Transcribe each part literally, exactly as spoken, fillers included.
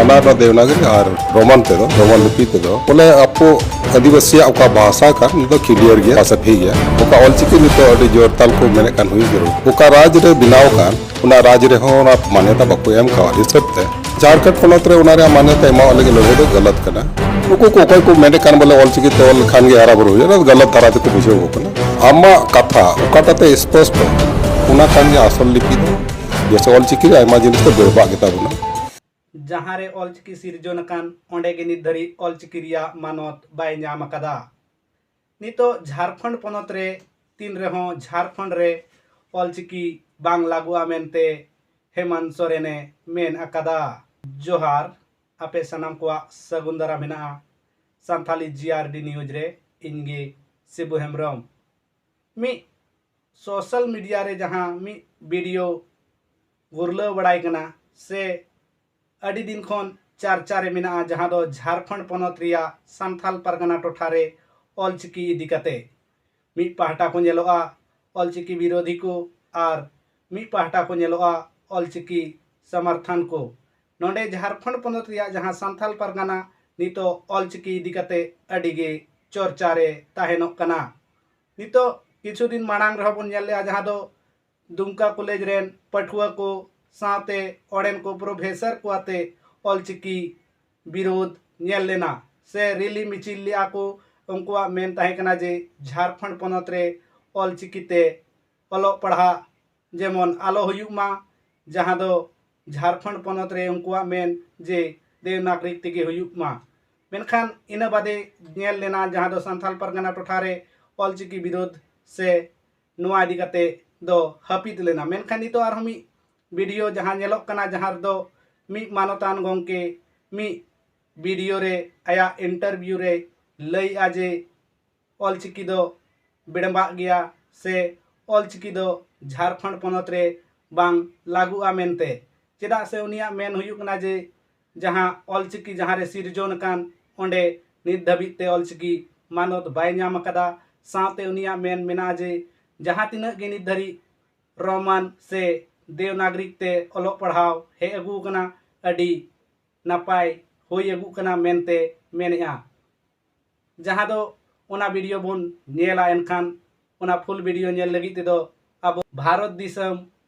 ᱚᱱᱟ ᱫᱚ ᱫᱮᱵᱽᱱᱟᱜᱚᱨᱤ ᱟᱨ ᱨᱳᱢᱟᱱ ᱛᱮᱫᱚ, ᱨᱳᱢᱟᱱ ᱞᱤᱯᱤ ᱛᱮᱫᱚ ᱵᱚᱞᱮ ᱟᱵᱚ ᱟᱹᱫᱤᱵᱟᱹᱥᱤᱭᱟᱜ ᱚᱠᱟ ᱵᱷᱟᱥᱟ ᱠᱟᱱ, ᱩᱱᱤ ᱫᱚ ᱠᱞᱤᱭᱟᱨ ᱜᱮᱭᱟ, ᱥᱟᱯᱷᱤ ᱜᱮᱭᱟ᱾ ᱚᱠᱟ ᱚᱞᱪᱤᱠᱤ ᱱᱤᱛᱚᱜ ᱟᱹᱰᱤ ᱡᱳᱨ ᱛᱟᱞ ᱠᱚ ᱢᱮᱱᱮᱫ ᱠᱟᱱ ᱦᱩᱭᱩᱜ ᱡᱟᱹᱨᱩᱲ, ᱚᱠᱟ ᱨᱟᱡᱽ ᱨᱮ ᱵᱮᱱᱟᱣ ᱠᱟᱱ, ᱚᱱᱟ ᱨᱟᱡᱽ ᱨᱮᱦᱚᱸ ᱚᱱᱟ ᱢᱟᱱᱭᱚᱛᱟ ᱵᱟᱠᱚ ᱮᱢ ᱠᱟᱣᱟ ᱦᱤᱥᱟᱹᱵ ᱛᱮ ᱡᱷᱟᱲᱠᱷᱚᱸᱰ ᱯᱚᱱᱚᱛ ᱨᱮ ᱚᱱᱟ ᱨᱮᱭᱟᱜ ᱢᱟᱱᱭᱚᱛᱟ ᱮᱢᱟᱣᱟᱜ ᱞᱟᱹᱜᱤᱫ ᱞᱟᱹᱲᱦᱟᱹᱭ ᱫᱚ ᱜᱟᱞᱟᱛ ᱠᱟᱱᱟ᱾ ᱱᱩᱠᱩ ᱠᱚ ᱚᱠᱚᱭ ᱠᱚ ᱢᱮᱱᱮᱫ ᱠᱟᱱ ᱵᱚᱞᱮ ᱚᱞᱪᱤᱠᱤ ᱛᱮ ᱚᱞ ᱞᱮᱠᱷᱟᱱ ᱜᱮ ᱦᱟᱨᱟ ᱵᱩᱨᱩ ᱦᱩᱭᱩᱜᱼᱟ, ᱚᱱᱟ ᱫᱚ ᱜᱟᱞᱟᱛ ᱫᱷᱟᱨᱟ ᱛᱮᱠᱚ ᱵᱩᱡᱷᱟᱹᱣ ᱠᱚ ᱠᱟᱱᱟ᱾ ᱟᱢᱟᱜ ᱠᱟᱛᱷᱟ ᱚᱠᱟᱴᱟᱜ ᱛᱮ ᱥᱯᱚᱥᱴᱚ, ᱚᱱᱟ ᱠᱟᱱ ᱜᱮᱭᱟ ᱟᱥᱚᱞ ᱞᱤᱯᱤ ᱫᱚ᱾ ᱡᱮᱭᱥᱮ ᱚᱞᱪᱤᱠᱤ ᱨᱮ ᱟᱭᱢᱟ ᱡᱤᱱᱤᱥ ᱫᱚ ᱵᱮᱲᱵᱟᱜ ᱜᱮᱛᱟ ᱵᱚᱱᱟ᱾ ᱡᱟᱦᱟᱸ ᱨᱮ ᱚᱞᱪᱤᱠᱤ ᱥᱤᱨᱡᱚᱱ ᱟᱠᱟᱱ, ᱚᱸᱰᱮ ᱜᱮ ᱱᱤᱛ ᱫᱷᱟᱹᱨᱤᱡ ᱚᱞᱪᱤᱠᱤ ᱨᱮᱭᱟᱜ ᱢᱟᱱᱚᱛ ᱵᱟᱭ ᱧᱟᱢ ᱟᱠᱟᱫᱟ᱾ ᱱᱤᱛᱚᱜ ᱡᱷᱟᱲᱠᱷᱚᱸᱰ ᱯᱚᱱᱚᱛ ᱨᱮ ᱛᱤᱱ ᱨᱮᱦᱚᱸ ᱡᱷᱟᱲᱠᱷᱚᱸᱰ ᱨᱮ ᱚᱞᱪᱤᱠᱤ ᱵᱟᱝ ᱞᱟᱹᱜᱩᱜᱼᱟ ᱢᱮᱱᱛᱮ ᱦᱮᱢᱟᱱᱛ ᱥᱚᱨᱮᱱᱮ ᱢᱮᱱ ᱟᱠᱟᱫᱟ᱾ ᱡᱚᱦᱟᱨ, ᱟᱯᱮ ᱥᱟᱱᱟᱢ ᱠᱚᱣᱟᱜ ᱥᱟᱹᱜᱩᱱ ᱫᱟᱨᱟᱢ ᱦᱮᱱᱟᱜᱼᱟ ᱥᱟᱱᱛᱷᱟᱞᱤ ᱡᱤ ᱟᱨ ᱰᱤ ᱱᱤᱭᱩᱡᱽ ᱨᱮ᱾ ᱤᱧ ᱜᱮ ᱥᱤᱵᱩ ᱦᱮᱢᱵᱨᱚᱢ᱾ ᱢᱤᱫ ᱥᱳᱥᱟᱞ ᱢᱤᱰᱤᱭᱟ ᱨᱮ ᱡᱟᱦᱟᱸ ᱢᱤᱫ ᱵᱷᱤᱰᱤᱭᱳ ᱜᱩᱨᱞᱟᱹᱣ ᱵᱟᱲᱟᱭ ᱠᱟᱱᱟ, ᱥᱮ ᱟᱹᱰᱤ ᱫᱤᱱ ᱠᱷᱚᱱ ᱪᱟᱨᱪᱟ ᱨᱮ ᱢᱮᱱᱟᱜᱼᱟ, ᱡᱟᱦᱟᱸ ᱫᱚ ᱡᱷᱟᱲᱠᱷᱚᱸᱰ ᱯᱚᱱᱚᱛ ᱨᱮᱭᱟᱜ ᱥᱟᱱᱛᱷᱟᱞ ᱯᱟᱨᱜᱟᱱᱟ ᱴᱚᱴᱷᱟ ᱨᱮ ᱚᱞᱪᱤᱠᱤ ᱤᱫᱤ ᱠᱟᱛᱮ᱾ ᱢᱤᱫ ᱯᱟᱦᱴᱟ ᱠᱚ ᱧᱮᱞᱚᱜᱼᱟ ᱚᱞᱪᱤᱠᱤ ᱵᱤᱨᱳᱫᱷᱤ ᱠᱚ ᱟᱨ ᱢᱤᱫ ᱯᱟᱦᱴᱟ ᱠᱚ ᱧᱮᱞᱚᱜᱼᱟ ᱚᱞᱪᱤᱠᱤ ᱥᱚᱢᱚᱨᱛᱷᱚᱱ ᱠᱚ᱾ ᱱᱚᱰᱮ ᱡᱷᱟᱲᱠᱷᱚᱸᱰ ᱯᱚᱱᱚᱛ ᱨᱮᱭᱟᱜ ᱡᱟᱦᱟᱸ ᱥᱟᱱᱛᱷᱟᱞ ᱯᱟᱨᱜᱟᱱᱟ ᱱᱤᱛᱚᱜ ᱚᱞᱪᱤᱠᱤ ᱤᱫᱤ ᱠᱟᱛᱮ ᱟᱹᱰᱤ ᱜᱮ ᱪᱚᱨᱪᱟ ᱨᱮ ᱛᱟᱦᱮᱱᱚᱜ ᱠᱟᱱᱟ᱾ ᱱᱤᱛᱚᱜ ᱠᱤᱪᱷᱩ ᱫᱤᱱ ᱢᱟᱲᱟᱝ ᱨᱮᱦᱚᱸ ᱵᱚᱱ ᱧᱮᱞ ᱞᱮᱜᱼᱟ, ᱡᱟᱦᱟᱸ ᱫᱚ ᱫᱩᱢᱠᱟ ᱠᱚᱞᱮᱡᱽ ᱨᱮᱱ ᱯᱟᱹᱴᱷᱩᱣᱟᱹ ᱠᱚ ᱥᱟᱶᱛᱮ ᱚᱸᱰᱮᱱ ᱠᱚ ᱯᱨᱚᱯᱷᱮᱥᱚᱨ ᱠᱚ ᱟᱛᱮ ᱚᱞᱪᱤᱠᱤ ᱵᱤᱨᱳᱫᱷ ᱧᱮᱞ ᱞᱮᱱᱟ, ᱥᱮ ᱨᱮᱞᱤ ᱢᱤᱪᱷᱤᱞ ᱞᱮᱜᱼᱟ ᱠᱚ᱾ ᱩᱱᱠᱩᱣᱟᱜ ᱢᱮᱱ ᱛᱟᱦᱮᱸ ᱠᱟᱱᱟ ᱡᱮ ᱡᱷᱟᱲᱠᱷᱚᱸᱰ ᱯᱚᱱᱚᱛ ᱨᱮ ᱚᱞᱪᱤᱠᱤ ᱛᱮ ᱚᱞᱚᱜ ᱯᱟᱲᱦᱟᱜ ᱡᱮᱢᱚᱱ ᱟᱞᱚ ᱦᱩᱭᱩᱜ ᱢᱟ, ᱡᱟᱦᱟᱸ ᱫᱚ ᱡᱷᱟᱲᱠᱷᱚᱸᱰ ᱯᱚᱱᱚᱛ ᱨᱮ ᱩᱱᱠᱩᱣᱟᱜ ᱢᱮᱱ ᱡᱮ ᱫᱮᱵᱽᱱᱟᱜᱽᱨᱤᱠ ᱛᱮᱜᱮ ᱦᱩᱭᱩᱜ ᱢᱟ᱾ ᱢᱮᱱᱠᱷᱟᱱ ᱤᱱᱟᱹ ᱵᱟᱫᱮ ᱧᱮᱞ ᱞᱮᱱᱟ, ᱡᱟᱦᱟᱸ ᱫᱚ ᱥᱟᱱᱛᱷᱟᱞ ᱯᱟᱨᱜᱟᱱᱟ ᱴᱚᱴᱷᱟ ᱨᱮ ᱚᱞᱪᱤᱠᱤ ᱵᱤᱨᱳᱫᱷ ᱥᱮ ᱱᱚᱣᱟ ᱤᱫᱤ ᱠᱟᱛᱮ ᱫᱚ ᱦᱟᱹᱯᱤᱫ ᱞᱮᱱᱟ᱾ ᱢᱮᱱᱠᱷᱟᱱ ᱱᱤᱛᱚᱜ ᱟᱨᱦᱚᱸ ᱢᱤᱫ ᱵᱷᱤᱰᱤᱭᱳ ᱡᱟᱦᱟᱸ ᱧᱮᱞᱚᱜ ᱠᱟᱱᱟ, ᱡᱟᱦᱟᱸ ᱨᱮᱫᱚ ᱢᱤᱫ ᱢᱟᱱᱚᱛᱟᱱ ᱜᱚᱢᱠᱮ ᱢᱤᱫ ᱵᱷᱤᱰᱤᱭᱳ ᱨᱮ ᱟᱭᱟᱜ ᱤᱱᱴᱟᱨᱵᱷᱤᱭᱩ ᱨᱮ ᱞᱟᱹᱭᱮᱜᱼᱟ ᱡᱮ ᱚᱞᱪᱤᱠᱤ ᱫᱚ ᱵᱮᱲᱵᱟᱜ ᱜᱮᱭᱟ, ᱥᱮ ᱚᱞᱪᱤᱠᱤ ᱫᱚ ᱡᱷᱟᱲᱠᱷᱚᱸᱰ ᱯᱚᱱᱚᱛ ᱨᱮ ᱵᱟᱝ ᱞᱟᱹᱜᱩᱜᱼᱟ ᱢᱮᱱᱛᱮ᱾ ᱪᱮᱫᱟᱜ ᱥᱮ ᱩᱱᱤᱭᱟᱜ ᱢᱮᱱ ᱦᱩᱭᱩᱜ ᱠᱟᱱᱟ ᱡᱮ ᱡᱟᱦᱟᱸ ᱚᱞᱪᱤᱠᱤ ᱡᱟᱦᱟᱸ ᱨᱮ ᱥᱤᱨᱡᱚᱱ ᱟᱠᱟᱱ, ᱚᱸᱰᱮ ᱱᱤᱛ ᱫᱷᱟᱹᱵᱤᱡ ᱛᱮ ᱚᱞᱪᱤᱠᱤ ᱢᱟᱱᱚᱛ ᱵᱟᱭ ᱧᱟᱢ ᱟᱠᱟᱫᱟ᱾ ᱥᱟᱶᱛᱮ ᱩᱱᱤᱭᱟᱜ ᱢᱮᱱ ᱢᱮᱱᱟᱜᱼᱟ ᱡᱮ ᱡᱟᱦᱟᱸ ᱛᱤᱱᱟᱹᱜ ᱜᱮ ᱱᱤᱛ ᱫᱷᱟᱹᱨᱤᱡ ᱨᱳᱢᱟᱱ ᱥᱮ ᱫᱮᱣᱱᱟᱜᱽᱨᱤᱠ ᱛᱮ ᱚᱞᱚᱜ ᱯᱟᱲᱦᱟᱣ ᱦᱮᱡ ᱟᱹᱜᱩ ᱟᱠᱟᱱᱟ, ᱟᱹᱰᱤ ᱱᱟᱯᱟᱭ ᱦᱩᱭ ᱟᱹᱜᱩᱜ ᱠᱟᱱᱟ ᱢᱮᱱᱛᱮ ᱢᱮᱱᱮᱜᱼᱟ᱾ ᱡᱟᱦᱟᱸ ᱫᱚ ᱚᱱᱟ ᱵᱷᱤᱰᱤᱭᱳ ᱵᱚᱱ ᱧᱮᱞᱟ, ᱮᱱᱠᱷᱟᱱ ᱚᱱᱟ ᱯᱷᱩᱞ ᱵᱷᱤᱰᱤᱭᱳ ᱧᱮᱞ ᱞᱟᱹᱜᱤᱫ ᱛᱮᱫᱚ ᱟᱵᱚ ᱵᱷᱟᱨᱚᱛ ᱫᱤᱥᱚᱢ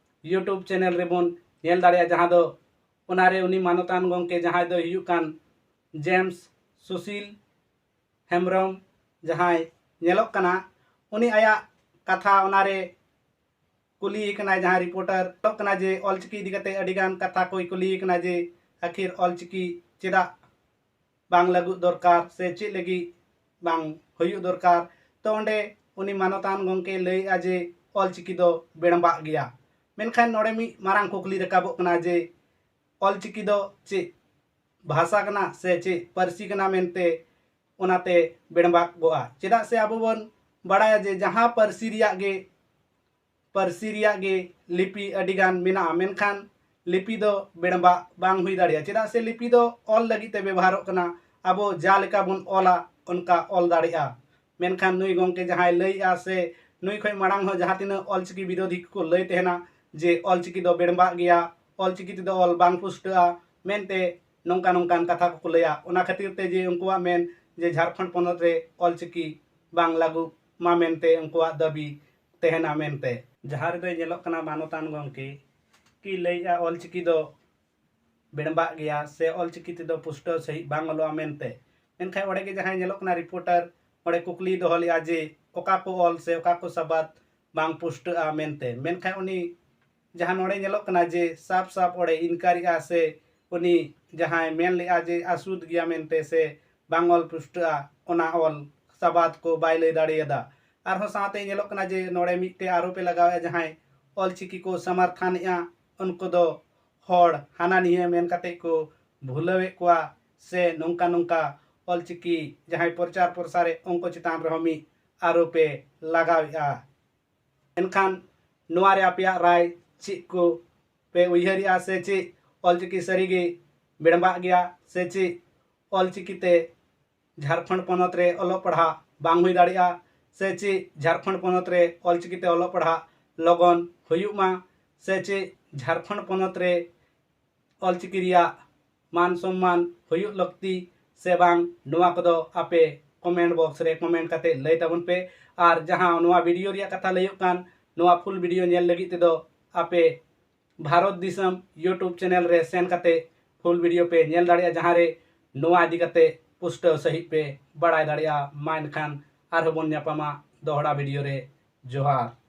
ᱭᱩᱴᱩᱵᱽ ᱪᱮᱱᱮᱞ ᱨᱮᱵᱚᱱ ᱧᱮᱞ ᱫᱟᱲᱮᱭᱟᱜᱼᱟ, ᱡᱟᱦᱟᱸ ᱫᱚ ᱚᱱᱟᱨᱮ ᱩᱱᱤ ᱢᱟᱱᱚᱛᱟᱱ ᱜᱚᱢᱠᱮ ᱡᱟᱦᱟᱸᱭ ᱫᱚᱭ ᱦᱩᱭᱩᱜ ᱠᱟᱱ ᱡᱮᱢᱥ ᱥᱩᱥᱤᱞ ᱦᱮᱢᱵᱨᱚᱢ ᱡᱟᱦᱟᱸᱭ ᱧᱮᱞᱚᱜ ᱠᱟᱱᱟ, ᱩᱱᱤ ᱟᱭᱟᱜ ᱠᱟᱛᱷᱟ ᱚᱱᱟᱨᱮ ᱠᱩᱞᱤᱭᱮ ᱠᱟᱱᱟᱭ ᱡᱟᱦᱟᱸ ᱨᱤᱯᱳᱨᱴᱟᱨ, ᱧᱮᱞᱚᱜ ᱠᱟᱱᱟ ᱡᱮ ᱚᱞᱪᱤᱠᱤ ᱤᱫᱤ ᱠᱟᱛᱮ ᱟᱹᱰᱤᱜᱟᱱ ᱠᱟᱛᱷᱟ ᱠᱚᱭ ᱠᱩᱞᱤᱭᱮ ᱠᱟᱱᱟ ᱡᱮ ᱟᱹᱠᱷᱤᱨ ᱚᱞᱪᱤᱠᱤ ᱪᱮᱫᱟᱜ ᱵᱟᱝ ᱞᱟᱹᱜᱩ ᱫᱚᱨᱠᱟᱨ ᱥᱮ ᱪᱮᱫ ᱞᱟᱹᱜᱤᱫ ᱵᱟᱝ ᱦᱩᱭᱩᱜ ᱫᱚᱨᱠᱟᱨ᱾ ᱛᱚ ᱚᱸᱰᱮ ᱩᱱᱤ ᱢᱟᱱᱚᱛᱟᱱ ᱜᱚᱢᱠᱮᱭ ᱞᱟᱹᱭᱮᱜᱼᱟ ᱡᱮ ᱚᱞᱪᱤᱠᱤ ᱫᱚ ᱵᱮᱲᱵᱟᱜ ᱜᱮᱭᱟ᱾ ᱢᱮᱱᱠᱷᱟᱱ ᱱᱚᱰᱮ ᱢᱤᱫ ᱢᱟᱨᱟᱝ ᱠᱩᱠᱞᱤ ᱨᱟᱠᱟᱵᱚᱜ ᱠᱟᱱᱟ ᱡᱮ ᱚᱞᱪᱤᱠᱤ ᱫᱚ ᱪᱮᱫ ᱵᱷᱟᱥᱟ ᱠᱟᱱᱟ ᱥᱮ ᱪᱮᱫ ᱯᱟᱹᱨᱥᱤ ᱠᱟᱱᱟ ᱢᱮᱱᱛᱮ ᱚᱱᱟᱛᱮ ᱵᱮᱲᱵᱟᱜᱚᱜᱼᱟ? ᱪᱮᱫᱟᱜ ᱥᱮ ᱟᱵᱚ ᱵᱚᱱ ᱵᱟᱲᱟᱭᱟ ᱡᱮ ᱡᱟᱦᱟᱸ ᱯᱟᱹᱨᱥᱤ ᱨᱮᱭᱟᱜ ᱜᱮ, ᱯᱟᱹᱨᱥᱤ ᱨᱮᱭᱟᱜ ᱜᱮ ᱞᱤᱯᱤ ᱟᱹᱰᱤᱜᱟᱱ ᱢᱮᱱᱟᱜᱼᱟ, ᱢᱮᱱᱠᱷᱟᱱ ᱞᱤᱯᱤ ᱫᱚ ᱵᱮᱲᱵᱟᱜ ᱵᱟᱝ ᱦᱩᱭ ᱫᱟᱲᱮᱭᱟᱜᱼᱟ᱾ ᱪᱮᱫᱟᱜ ᱥᱮ ᱞᱤᱯᱤ ᱫᱚ ᱚᱞ ᱞᱟᱹᱜᱤᱫ ᱛᱮ ᱵᱮᱵᱚᱦᱟᱨᱚᱜ ᱠᱟᱱᱟ, ᱟᱵᱚ ᱡᱟ ᱞᱮᱠᱟ ᱵᱚᱱ ᱚᱞᱟ ᱚᱱᱠᱟ ᱚᱞ ᱫᱟᱲᱮᱭᱟᱜᱼᱟ᱾ ᱢᱮᱱᱠᱷᱟᱱ ᱱᱩᱭ ᱜᱚᱢᱠᱮ ᱡᱟᱦᱟᱸᱭ ᱞᱟᱹᱭᱮᱜᱼᱟ ᱥᱮ ᱱᱩᱭ ᱠᱷᱚᱱ ᱢᱟᱲᱟᱝ ᱦᱚᱸ ᱡᱟᱦᱟᱸ ᱛᱤᱱᱟᱹᱜ ᱚᱞᱪᱤᱠᱤ ᱵᱤᱨᱳᱫᱷᱤ ᱠᱚᱠᱚ ᱞᱟᱹᱭ ᱛᱟᱦᱮᱱᱟ ᱡᱮ ᱚᱞᱪᱤᱠᱤ ᱫᱚ ᱵᱮᱲᱵᱟᱜ ᱜᱮᱭᱟ, ᱚᱞᱪᱤᱠᱤ ᱛᱮᱫᱚ ᱚᱞ ᱵᱟᱝ ᱯᱩᱥᱴᱟᱹᱜᱼᱟ ᱢᱮᱱᱛᱮ ᱱᱚᱝᱠᱟ ᱱᱚᱝᱠᱟᱱ ᱠᱟᱛᱷᱟ ᱠᱚᱠᱚ ᱞᱟᱹᱭᱟ᱾ ᱚᱱᱟ ᱠᱷᱟᱹᱛᱤᱨ ᱛᱮ ᱡᱮ ᱩᱱᱠᱩᱣᱟᱜ ᱢᱮᱱ ᱡᱮ ᱡᱷᱟᱲᱠᱷᱚᱸᱰ ᱯᱚᱱᱚᱛ ᱨᱮ ᱚᱞᱪᱤᱠᱤ ᱵᱟᱝ ᱞᱟᱹᱜᱩ ᱢᱟ ᱢᱮᱱᱛᱮ ᱩᱱᱠᱩᱣᱟᱜ ᱫᱟᱹᱵᱤ ᱛᱟᱦᱮᱱᱟ ᱢᱮᱱᱛᱮ, ᱡᱟᱦᱟᱸ ᱨᱮᱫᱚᱭ ᱧᱮᱞᱚᱜ ᱠᱟᱱᱟ ᱢᱟᱱᱚᱛᱟᱱ ᱜᱚᱢᱠᱮ ᱠᱤ ᱞᱟᱹᱭᱮᱜᱼᱟ ᱚᱞᱪᱤᱠᱤ ᱫᱚ ᱵᱮᱲᱵᱟᱜ ᱜᱮᱭᱟ ᱥᱮ ᱚᱞᱪᱤᱠᱤ ᱛᱮᱫᱚ ᱯᱩᱥᱴᱟᱹᱣ ᱥᱟᱺᱦᱤᱡ ᱵᱟᱝ ᱚᱞᱚᱜᱼᱟ ᱢᱮᱱᱛᱮ᱾ ᱢᱮᱱᱠᱷᱟᱱ ᱚᱸᱰᱮ ᱜᱮ ᱡᱟᱦᱟᱸᱭ ᱧᱮᱞᱚᱜ ᱠᱟᱱᱟ ᱨᱤᱯᱳᱨᱴᱟᱨ, ᱚᱸᱰᱮ ᱠᱩᱠᱞᱤᱭ ᱫᱚᱦᱚ ᱞᱮᱜᱼᱟ ᱡᱮ ᱚᱠᱟ ᱠᱚ ᱚᱞ ᱥᱮ ᱚᱠᱟ ᱠᱚ ᱥᱟᱵᱟᱫ ᱵᱟᱝ ᱯᱩᱥᱴᱟᱹᱜᱼᱟ ᱢᱮᱱᱛᱮ᱾ ᱢᱮᱱᱠᱷᱟᱱ ᱩᱱᱤ ᱡᱟᱦᱟᱸ ᱱᱚᱰᱮ ᱧᱮᱞᱚᱜ ᱠᱟᱱᱟ ᱡᱮ ᱥᱟᱯ ᱥᱟᱯ ᱚᱸᱰᱮ ᱤᱱᱠᱟᱨᱮᱜᱼᱟ ᱥᱮ ᱩᱱᱤ ᱡᱟᱦᱟᱸᱭ ᱢᱮᱱ ᱞᱮᱜᱼᱟ ᱡᱮ ᱟᱥᱩᱫ ᱜᱮᱭᱟ ᱢᱮᱱᱛᱮ ᱥᱮ ᱵᱟᱝ ᱚᱞ ᱯᱩᱥᱴᱟᱹᱜᱼᱟ, ᱚᱱᱟ ᱚᱞ ᱥᱟᱵᱟᱫ ᱠᱚ ᱵᱟᱭ ᱞᱟᱹᱭ ᱫᱟᱲᱮᱭᱟᱫᱟ᱾ ᱟᱨᱦᱚᱸ ᱥᱟᱶᱛᱮ ᱧᱮᱞᱚᱜ ᱠᱟᱱᱟ ᱡᱮ ᱱᱚᱰᱮ ᱢᱤᱫᱴᱮᱡ ᱟᱨᱳᱯᱮ ᱞᱟᱜᱟᱣᱮᱫᱼᱟ, ᱡᱟᱦᱟᱸᱭ ᱚᱞᱪᱤᱠᱤ ᱠᱚ ᱥᱚᱢᱚᱨᱛᱷᱟᱱᱮᱜᱼᱟ ᱩᱱᱠᱩ ᱫᱚ ᱦᱚᱲ ᱦᱟᱱᱟ ᱱᱤᱭᱟᱹ ᱢᱮᱱ ᱠᱟᱛᱮ ᱠᱚ ᱵᱷᱩᱞᱟᱹᱣᱮᱫ ᱠᱚᱣᱟ ᱥᱮ ᱱᱚᱝᱠᱟ ᱱᱚᱝᱠᱟ ᱚᱞᱪᱤᱠᱤ ᱡᱟᱦᱟᱸᱭ ᱯᱨᱚᱪᱟᱨ ᱯᱨᱚᱥᱟᱨᱮᱫ ᱩᱱᱠᱩ ᱪᱮᱛᱟᱱ ᱨᱮᱦᱚᱸ ᱢᱤᱫ ᱟᱨᱳᱯᱮ ᱞᱟᱜᱟᱣᱮᱫᱼᱟ᱾ ᱮᱱᱠᱷᱟᱱ ᱱᱚᱣᱟ ᱨᱮ ᱟᱯᱮᱭᱟᱜ ᱨᱟᱭ ᱪᱮᱫ ᱠᱚ ᱯᱮ ᱩᱭᱦᱟᱹᱨᱮᱜᱼᱟ ᱥᱮ ᱪᱮᱫ ᱚᱞᱪᱤᱠᱤ ᱥᱟᱹᱨᱤᱜᱮ ᱵᱮᱲᱵᱟᱜ ᱜᱮᱭᱟ ᱥᱮ ᱪᱮᱫ ᱚᱞᱪᱤᱠᱤ ᱛᱮ ᱡᱷᱟᱲᱠᱷᱚᱸᱰ ᱯᱚᱱᱚᱛ ᱨᱮ ᱚᱞᱚᱜ ᱯᱟᱲᱦᱟᱜ ᱵᱟᱝ ᱦᱩᱭ ᱫᱟᱲᱮᱭᱟᱜᱼᱟ ᱥᱮ ᱪᱮᱫ ᱡᱷᱟᱲᱠᱷᱚᱸᱰ ᱯᱚᱱᱚᱛ ᱨᱮ ᱚᱞᱪᱤᱠᱤ ᱛᱮ ᱚᱞᱚᱜ ᱯᱟᱲᱦᱟᱜ ᱞᱚᱜᱚᱱ ᱦᱩᱭᱩᱜ ᱢᱟ ᱥᱮ ᱪᱮᱫ ᱡᱷᱟᱲᱠᱷᱚᱸᱰ ᱯᱚᱱᱚᱛ ᱨᱮ ᱚᱞᱪᱤᱠᱤ ᱨᱮᱭᱟᱜ ᱢᱟᱱ ᱥᱚᱢᱢᱟᱱ ᱦᱩᱭᱩᱜ ᱞᱟᱹᱠᱛᱤ ᱥᱮ ᱵᱟᱝ, ᱱᱚᱣᱟ ᱠᱚᱫᱚ ᱟᱯᱮ comment box ᱨᱮ comment ᱠᱟᱛᱮ ᱞᱟᱹᱭ ᱛᱟᱵᱚᱱ ᱯᱮ᱾ ᱟᱨ ᱡᱟᱦᱟᱸ ᱱᱚᱣᱟ video ᱨᱮᱭᱟᱜ ᱠᱟᱛᱷᱟ ᱞᱟᱹᱭᱚᱜ ᱠᱟᱱ, ᱱᱚᱣᱟ full video ᱧᱮᱞ ᱞᱟᱹᱜᱤᱫ ᱛᱮᱫᱚ ᱟᱯᱮ ᱵᱷᱟᱨᱚᱛ ᱫᱤᱥᱚᱢ YouTube channel ᱨᱮ ᱥᱮᱱ ᱠᱟᱛᱮ full video ᱯᱮ ᱧᱮᱞ ᱫᱟᱲᱮᱭᱟᱜᱼᱟ, ᱡᱟᱦᱟᱸ ᱨᱮ ᱱᱚᱣᱟ ᱤᱫᱤ ᱠᱟᱛᱮ ᱯᱩᱥᱴᱟᱹᱣ ᱥᱟᱹᱦᱤᱡ ᱯᱮ ᱵᱟᱲᱟᱭ ᱫᱟᱲᱮᱭᱟᱜᱼᱟ᱾ ᱢᱟ ᱮᱱᱠᱷᱟᱱ ᱟᱨᱦᱚᱸ ᱵᱚᱱ ᱧᱟᱯᱟᱢᱟ ᱫᱚᱦᱲᱟ video ᱨᱮ᱾ ᱡᱚᱦᱟᱨ᱾